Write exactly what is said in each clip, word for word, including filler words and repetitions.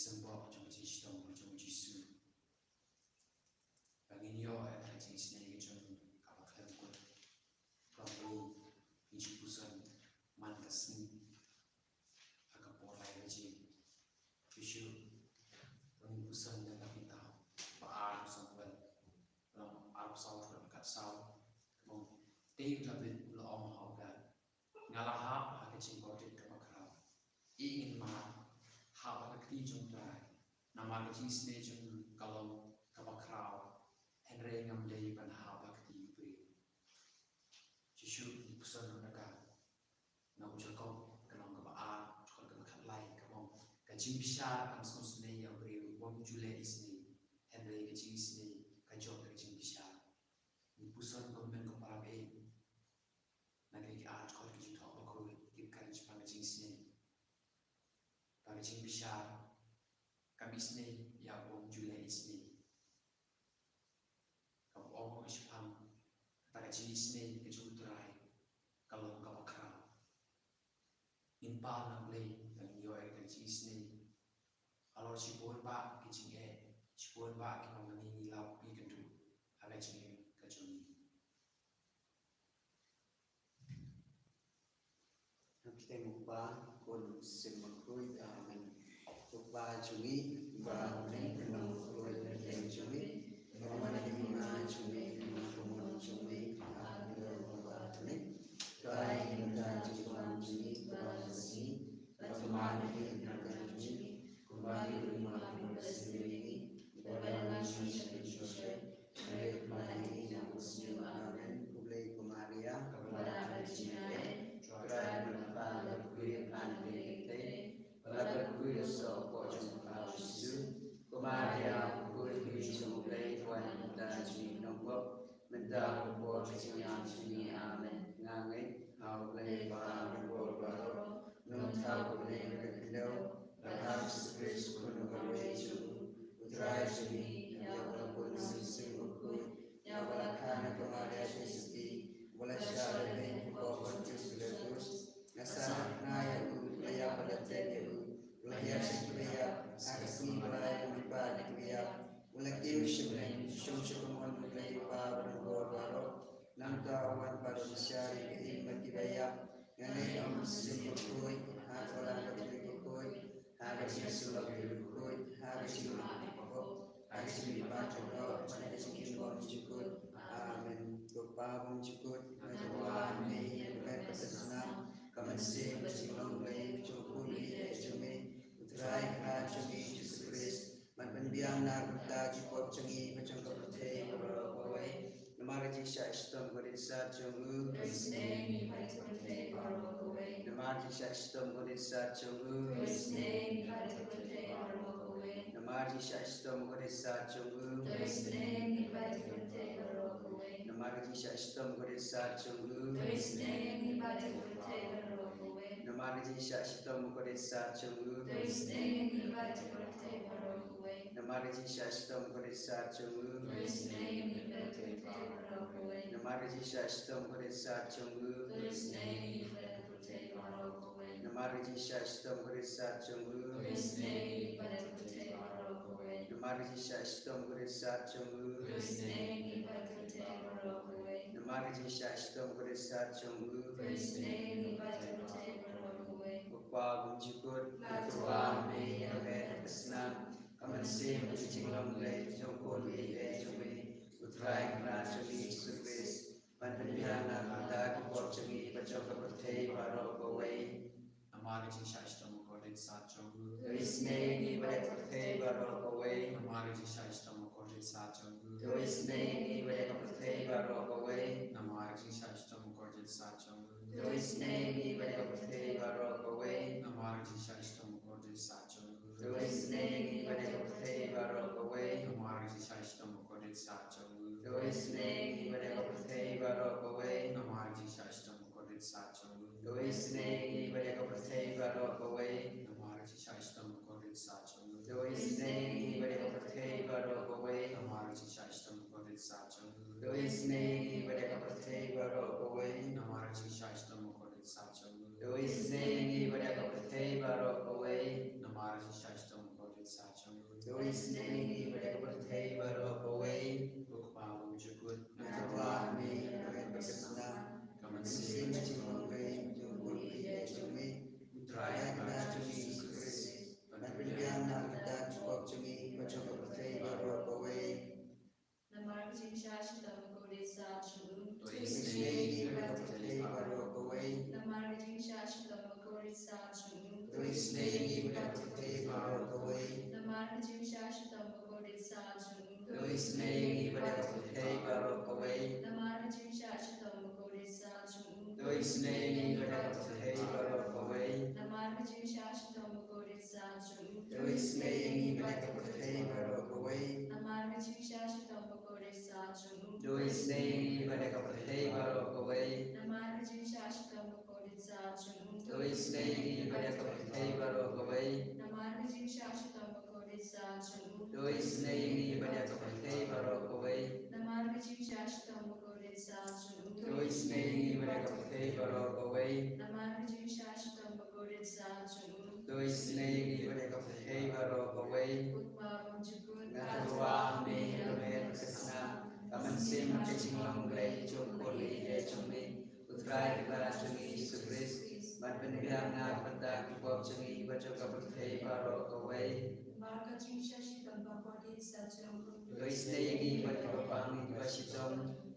Symboh jong ka jingshitom jong u Jisu. Ba ngin ïoh ïa ka jingisynei ka jong u kaba khlem kut. Kaba u ngi ju puson man ka sngi ha ka por lai baje. Shuh shuh ba ngin puson na ka Piter ba ar, Samuel lynnong arphew saw, dkhot khatsaw. Ka ong, te u Dabid u la ong ha u Gad, nga la hap ha ka jingkordit kaba khraw. Ïeit ngin mad, hap ha ka kti jong u Trai. Namar ka jingisynei jong u ka long kaba khraw, hynrei ngam dei ban hap ha ka kti u briew. Shuh shuh ngi puson na ka, na u Jakob ka lynnong kaba ar, dkhot kaba khatlai, ka ong, ka jingbishar kam sngewsynei ïa u briew, u bym ju leh isynei, hynrei ka jingisynei ka jop ïa ka jingbishar. Ngi puson kumne ko para baieit. Na ka liang ki ar dkhot ka jingthoh bakhuid ki kren shaphang ka jingisynei. Ba ka jingbishar kam isynei ïa u bym ju leh isynei. Kaba ong shaphang kata ka jingisynei ka jong u Trai ka long kaba khraw. Ngin pan na U Blei, ngin ïoh ïa ka jingisynei halor shibun bah ki jingeh, shibun bah kiba ma ngi ngi lap ngi kynduh ha ka jingim ka jong ngi. Ha ka kyrteng u Kpa, Khun, Mynsiem Bakhuid. Amen. Ko Kpa jong ngi uba ha bneng, kyrmen ba pynlong ïa ka kyrteng jong me, ba kumno ka don ha bneng, kumno ka don ha bneng. To ai ïa ngi mynta ka jingbam jong ngi kaba ha ka sngi, bad to mad ïa ngi ha ka jong ngi, kumba ngi ruh ngi mad ïa kiba sngewsih ïa ngi, bad to ngi sha ka jingshai. Amen. U Blei ko Maria, kaba la ïoh ka jingïeit, U Trai u don bad pha, la kyrkhu ïa pha na ki kynthei, bad la kyrkhu ïa u soh u kpoh jong pha u Jisu. Ko Maria, u kyrkhu jong U Blei, to wan ïa ngi mynta ka jinglong pop, mynta bad ha ka por ka jingïap jong ngi. Amen. Nga ngeit ha U Blei Kpa Jong U Blei baroh, Nongthaw bad U Blei ka khyndew, bad ha U Jisu Khrist u Khun uba kawei jong U, U Trai jong ngi, ïa uba la pun ha U Mynsiem Bakhuid, ïa uba la kha na ka Maria Theisotti, uba la shah lehbeiñ ha ka kop u Pontius Pilatus, la sahnarphna ïa U, la ïap bad la tep ïa U, la hiar sha kiba ïap, ha ka sngi ba lai u mihpat na kiba ïap, u la kiew sha bneng, u shong sha ka mon U Blei U Kpa Badonbor baroh. Nangta u wan pat ban bishar ïa kiba im bad kiba ïap. Nga ngeit ha U Mynsiem Bakhuid, ha ka Balang Katholik bakhuid, ha ka jingïasyllok bakhuid, ha ka jingmih baroh, ha ka jingmihpat baroh, bad ha ka jingim bymjukut. Amen. Ko Kpa bymjukut, nga tyrwa ha me ïa ka met bad ka snam, ka mynsiem bad ka jinglong Blei jong U Khun uba ïeit jong me, U Trai Kynrad jong ngi U Jisu Khrist, ban pynbiang na ka bynta jingpop jong ngi bad jong ka pyrthei baroh kawei. Namar ka jingshah shitom kordit sat jong U, to isynei ïa ngi bad ïa ka pyrthei baroh kawei. Namar ka jingshah shitom kordit sat jong U, to isynei ïa ngi bad ïa ka pyrthei baroh kawei. Namar ka jingshah shitom kordit sat jong U, to isynei ïa ngi bad ïa ka pyrthei baroh kawei. Namar ka jingshah shitom kordit sat jong U, to isynei ïa ngi bad ïa ka pyrthei baroh kawei. Namar ka jingshah shitom kordit sat jong U, to isynei ïa ngi bad ïa ka pyrthei baroh kawei. Namar ka jingshah shitom kordit sat jong U, to isynei ïa ngi bad ïa ka pyrthei baroh kawei. Namar ka jingshah shitom kordit sat jong U, to isynei ïa ngi bad ïa ka pyrthei baroh kawei. Namar ka jingshah shitom kordit sat jong U, to isynei ïa ngi bad ïa ka pyrthei baroh kawei. Namar ka jingshah shitom kordit sat jong U, to isynei ïa ngi bad ïa ka pyrthei baroh kawei. Namar ka jingshah shitom kordit sat jong U, to isynei ïa ngi bad ïa ka pyrthei baroh kawei. Ko Kpa bymjukut, nga tyrwa ha me ïa ka met bad ka snam, ka mynsiem bad ka jinglong Blei jong U Khun uba ïeit jong me, U Trai Kynrad jong ngi U Jisu Khrist, ban pynbiang na ka bynta jingpop jong ngi bad jong ka pyrthei baroh kawei. Namar ka jingshah shitom kordit sat jong U, to isynei ïa ngi bad ïa ka pyrthei baroh kawei. Namar ka jingshah shitom kordit sat jong U, to isynei ïa ngi bad ïa ka pyrthei baroh kawei. Namar ka jingshah shitom kordit sat jong U, to isynei ïa ngi bad ïa ka pyrthei baroh kawei. Namar ka jingshah shitom kordit sat jong U, to isynei ïa ngi bad ïa ka pyrthei baroh kawei. Namar ka jingshah shitom kordit sat jong U, to isynei ïa ngi bad ïa ka pyrthei baroh kawei. Namar ka jingshah shitom kordit sat jong U, to isynei ïa ngi bad ïa ka pyrthei baroh kawei. Namar ka jingshah shitom kordit sat jong U, to isynei ïa ngi bad ïa ka pyrthei baroh kawei. Namar ka jingshah shitom kordit sat jong U, to isynei ïa ngi bad ïa ka pyrthei baroh kawei. Namar ka jingshah shitom kordit sat jong U, to isynei ïa ngi bad ïa ka pyrthei baroh kawei. Namar ka jingshah shitom kordit To isynei ïa ngi bad ïa ka pyrthei baroh kawei. Ko Kpa bymjukut, nga tyrwa ha me, ha me ka snam, ka mynsiem ka jinglong blei jong u Khun jong me, U Trai Kynrad jong ngi Jisu Khrist, ban pynbiang na ka bynta jong ka pop jong ngi bad jong ka pyrthei baroh kawei. Namar ka jingshah shitom bakordit sah jong u. To isynei ïa ngi bad ïa ka pyrthei baroh kawei. Namar ka jingshah shitom bakordit sah jong u. To isynei ïa ngi bad ïa ka pyrthei baroh kawei. Namar ka jingshah shitom bakordit sah jong u. To isynei ïa ngi bad ïa ka pyrthei baroh kawei. Namar ka jingshah shitom bakordit sah jong u. To isynei ïa ngi bad ïa ka pyrthei baroh kawei. Namar ka jingshah shitom bakordit sah jong u. To isynei ïa ngi bad ïa ka pyrthei baroh kawei. Namar ka jingshah shitom bakordit sah jong u. To isynei ïa ngi bad ïa ka pyrthei baroh kawei. Namar ka jingshah shitom bakordit sah jong u. To isynei ïa ngi bad ïa ka pyrthei baroh kawei. Namar ka jingshah shitom bakordit sah jong u. To isynei ïa ngi bad ïa ka pyrthei baroh kawei. Namar ka jingshah shitom bakordit sah jong u. To isynei ïa ngi bad ïa ka pyrthei baroh kawei. Namar ka jingshah shitom bakordit sah jong u. To isynei ïa ngi bad ïa ka pyrthei baroh kawei. Ko Kpa bymjukut, nga tyrwa ha me, ha me ka snam, ka mynsiem bad ka jinglong blei jong u Khun jong me, U Trai Kynrad jong ngi Jisu Khrist, ban pynbiang na ka bynta ka pop jong ngi bad jong ka pyrthei baroh kawei. Namar ka jingshah shitom bakordit sah jong u. To isynei ïa ngi bad kiba pang kiba shitom.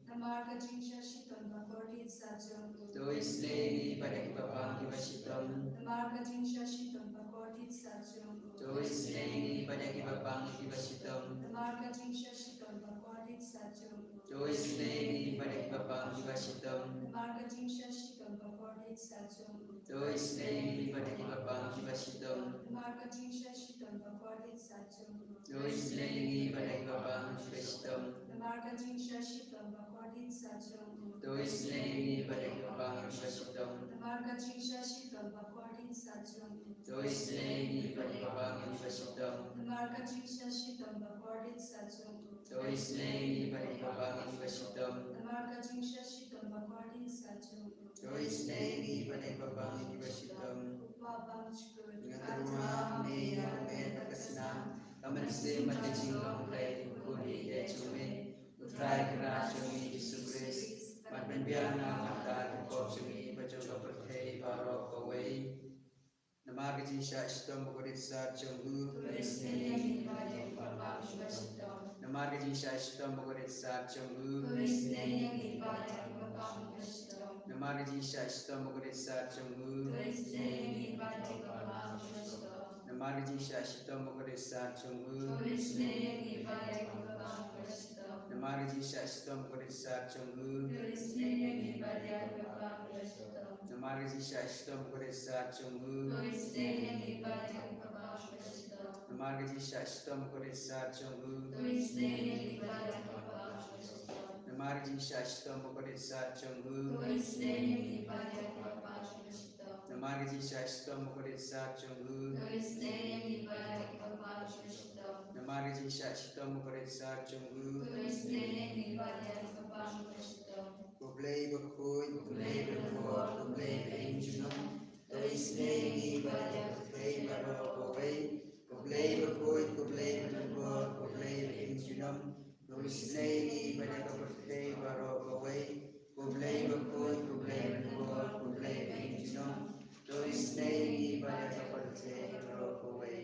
Namar ka jingshah shitom bakordit sah jong u. To isynei ïa ngi bad kiba pang kiba shitom. Namar ka jingshah shitom bakordit sah jong u. To isynei ïa ngi bad kiba pang kiba shitom. Namar ka jingshah shitom bakordit sah jong u. To isynei ïa ngi bad kiba pang kiba shitom. Namar ka jingshah shitom bakordit sah jong u. To isynei ïa ngi bad kiba pang kiba shitom. Namar ka jingshah shitom bakordit sah jong u. To isynei ïa ngi bad kiba pang kiba shitom. Namar ka jingshah shitom bakordit sah jong u. To isynei ïa ngi bad kiba pang kiba shitom. Namar ka jingshah shitom bakordit sah jong u. To isynei ïa ngi bad kiba pang kiba shitom. Namar ka jingshah shitom bakordit sah jong u. To isynei ïa ngi bad kiba pang kiba shitom. Namar ka jingshah shitom bakordit sah jong u. To isynei ïa ngi bad kiba pang kiba shitom. Ko Kpa bymjukut, nga tyrwa ha me, ha me ka snam, ka mynsiem bad ka jinglong blei jong u Khun jong me, U Trai Kynrad jong ngi Jisu Khrist, ban pynbiang na ka bynta ka pop jong ngi bad jong ka pyrthei baroh kawei. Namar ka jingshah shitom bakordit sah jong u. To isynei ïa ngi bad ïa kiba pang kiba shitom. Namar ka jingshah shitom bakordit sah jong u. To isynei ïa ngi bad ïa kiba pang kiba shitom. Namar ka jingshah shitom bakordit sah jong u. To isynei ïa ngi bad ïa kiba pang kiba shitom. Namar ka jingshah shitom bakordit sah jong u. To isynei ïa ngi bad ïa kiba pang kiba shitom. Namar ka jingshah shitom bakordit sah jong u. To isynei ïa ngi bad ïa kiba pang kiba shitom. Namar ka jingshah shitom bakordit sah jong u. To isynei ïa ngi bad ïa kiba pang kiba shitom. Namar ka jingshah shitom bakordit sah jong u. To isynei ïa ngi bad ïa kiba pang kiba shitom. Namar ka jingshah shitom bakordit sah jong u. To isynei ïa ngi bad ïa kiba pang kiba shitom. Namar ka jingshah shitom bakordit sah jong u. To isynei ïa ngi bad ïa kiba pang kiba shitom. Namar ka jingshah shitom bakordit sah jong u. To isynei ïa ngi bad ïa kiba pang kiba shitom. Ko Blei bakhuid, ko Blei ba lyngkot, ko Blei ba im junom. To isynei ïa ngi bad ïa ka pyrthei baroh kawei. Ko Blei bakhuid, ko Blei ba lyngkot, ko Blei ba im junom. To isynei ïa ngi bad ïa ka pyrthei baroh kawei. Ko Blei bakhuid, ko Blei ba lyngkot, ko Blei ba im junom. To isynei ïa ngi bad ïa ka pyrthei baroh kawei.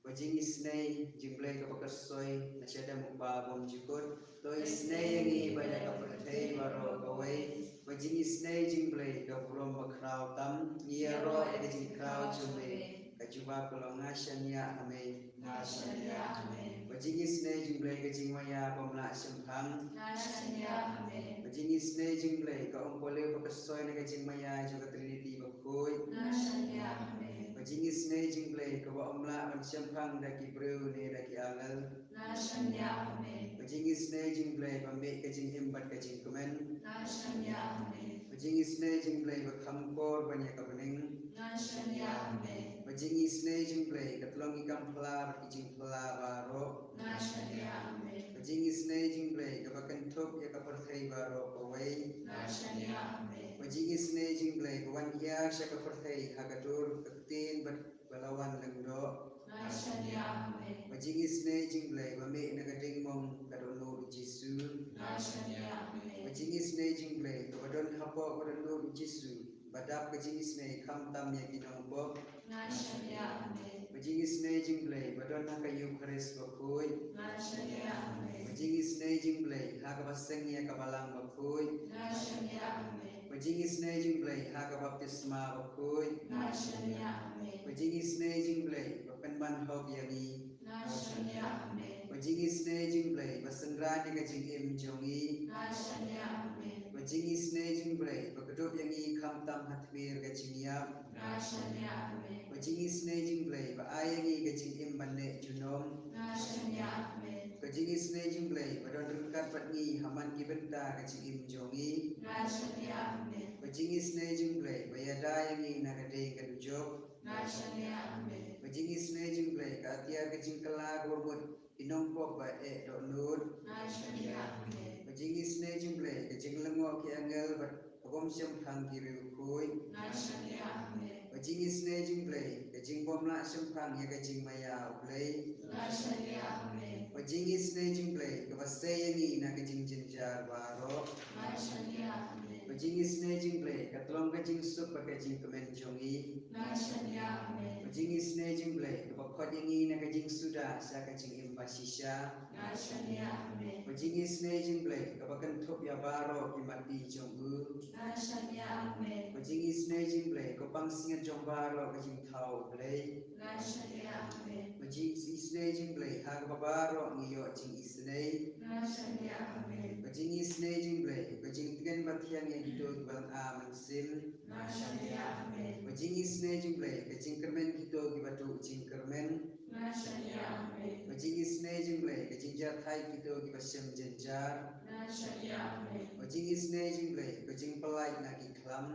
Ko jingisynei jong u Blei kaba kyrshoi na shadem u Kpa bymjukut. To isynei ïa ngi bad ïa ka pyrthei baroh kawei. Ko jingisynei jong u Blei ka burom bakhraw tam. Ngi ïaroh ïa ka jingkhraw jong u Blei. Ka jubab ka long nga shaniah ha me. Nga shaniah ha me. Ko jingisynei jong u Blei ka jingmaïa bym lah shemphang. Nga shaniah ha me. Ko jingisynei jong u Blei ka umpohliew ba kyrshoi na ka jingmaïa jong ka Trinity bakhuid. Nga shaniah ha me. Ko jingisynei jong u Blei kaba ym lah ban shemphang da ki briew ne da ki angel. Nga shaniah ha me. Ko jingisynei jong u Blei ba mih ka jingim bad ka jingkmen. Nga shaniah ha me. Ko jingisynei jong u Blei ba kham kor ban ïa ka bneng. Nga shaniah ha me. Ko jingisynei jong u Blei ka tlong ki kam phylla bad ki jingphylla baroh. Nga shaniah ha me. Ko jingisynei jong u Blei kaba kynthup ïa ka pyrthei baroh kawei. Nga shaniah ha me. Ko jingisynei jong u Blei ba wan hiar sha ka pyrthei ha ka dur ka ktien bad ba la wan lyngdoh. Nga shaniah ha me. Ko Jingisynei jong U Blei ba mih na ka diengmong ka dohnud U Jisu. Nga shaniah, amen. Ba jingisynei jong U Blei kaba don hapoh ka dohnud U Jisu, ba dap ka jingisynei khamtam ïa ki nongpop. Nga shaniah, amen. Ba jingisynei jong U Blei ba don ha ka Eukharist bakhuid. Nga shaniah, amen. Ba jingisynei jong U Blei ha kaba seng ïa ka balang bakhuid. Nga shaniah, amen. Ba jingisynei jong U Blei ha ka baptisma bakhuid. Nga shaniah, amen. Ba jingisynei jong U Blei ba pynban hok ïa ngi. Nga shaniah, amen. Ba jingisynei jong U Blei ba synran ïa ka jingim jong ngi. Nga shaniah, amen. Ba jingisynei jong U Blei ba kdup ïa ngi khamtam ha tmier ka jingïap. Nga shaniah, amen. Ba jingisynei jong U Blei ba ai ïa ngi ka jingim ban leh junom. Nga shaniah, amen. Ba jingisynei jong U Blei ba don ryngkat bad ngi ha man ki bynta ka jingim jong ngi. Nga shaniah, amen. Ba jingisynei jong U Blei ba ïada ïa ngi na ka dei ka dujok. Nga shaniah, amen. Ba jingisynei jong U Blei ka atiar ka jingkylla kaba mut ki nongpop ba eh dohnud. Nga shaniah, amen. Ba jingisynei jong U Blei ka jinglyngngoh ki angel bad ka bym shemphang ki riewkhuid. Nga shaniah, amen. Ba jingisynei jong U Blei ka jingbym lah shemphang ïa ka jingmaïa U Blei. Nga shaniah, amen. Ba jingisynei jong U Blei kaba sei ïa ngi na ka jingjynjar baroh. Nga shaniah, amen. Ba jingisynei jong U Blei ka tlong ka jingsuk bad ka jingkmen jong ngi. Nga shaniah, amen. Ba jingisynei jong U Blei kaba khot ïa ngi na ka jingsuda sha ka jingim bashisha. Nga shaniah, amen. Ba jingisynei jong U Blei kaba kynthup ïa baroh ki mati jong u. Nga shaniah, amen. Ba jingisynei jong U Blei ka pansngiat jong baroh ka jingthaw U Blei. Nga shaniah, amen. Ba jingisynei jong U Blei ha kaba baroh ngi ïoh jingisynei. Nga shaniah, amen. Ba jingisynei jong U Blei ka jingtngen bathiang ïa kito kiba lynga mynsiem. Nga shaniah, amen. Ba jingisynei jong U Blei ka jingkyrmen kito kiba duh jingkyrmen. Nga shaniah, amen. Ba jingisynei jong U Blei ka jingjahthait kito kiba shem jynjar. Nga shaniah, amen. Ba jingisynei jong U Blei ka jingpyllait na ki khlam.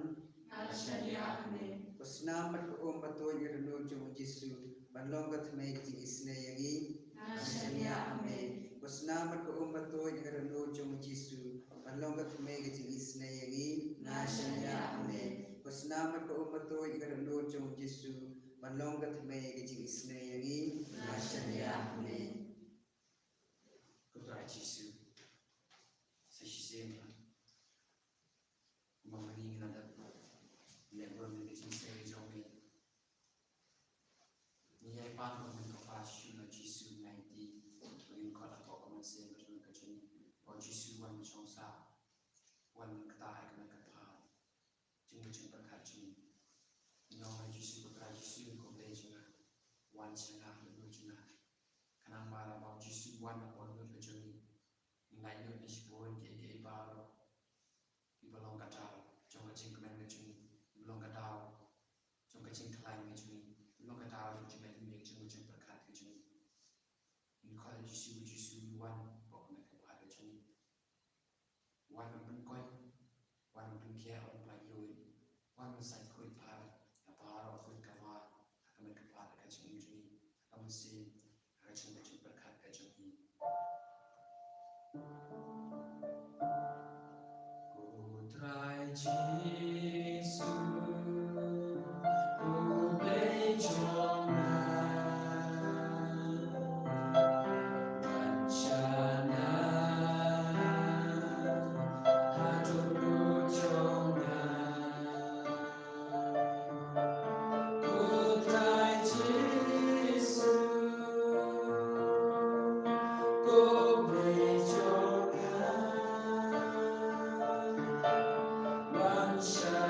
Nga shaniah, amen. Ko snam bad ko um bad ko tuid ïa ka dohnud jong U Jisu ban long ka thymmei ka jingisynei ïa ngi. Nga shaniah, amen. Ko snam bad ko um bad ko tuid ïa ka dohnud jong U Jisu ban long ka thymmei ka jingisynei ïa ngi. Nga shaniah, amen. Ko snam bad ko um bad ko tuid ïa ka dohnud jong U Jisu ban long ka thymmei ka jingisynei ïa ngi. Nga shaniah, amen. Ko Trai Jisu, sa shisien la kumba ma ngi ngi la dep leh burom ïa ka jingsngew jong me, ngi ïai pan ruh mynta, ko Trai Jisu, na Jisu, ngi aiti ba ngin khot hapoh ka mynsiem ka jong ka jong ngi. Ko Jisu, wan shong sah, wan kata ha ka met ka phad jong ka jingpyrkhat jong ngi. Ngi ong, Jisu, ko Trai Jisu, ko Blei jong nga, wan sha nga, ha ka dohnud jong nga. Khnang ba haba U Jisu u wan hapoh ka dohnud ka jong ngi, ngin lait lut na shibun kiei kiei baroh kiba long ka daw jong ka jingkmen ka jong ngi, kiba long ka daw jong ka jingkhlaiñ ka jong ngi, kiba long ka daw jong ka jingmihpat, jong ka jingpyrkhat ka jong ngi. Ngin khot ïa U Jisu, U Jisu, wan hapoh ka met ka phad ka jong ngi. Wan ban pynkoit, wan ban pynkhiah, wan ban pynïohi, wan ban sait khuid bha ïa baroh khuid kaba ha ka met ka phad ka jong ngi, ha ka mynsiem, ha ka jong ka jingpyrkhat ka jong ngi. Ko Trai Jisu, ko Blei jong nga, wan sha nga, ha dohnud jong nga. Ko Trai Jisu, ko Blei jong nga, wan sha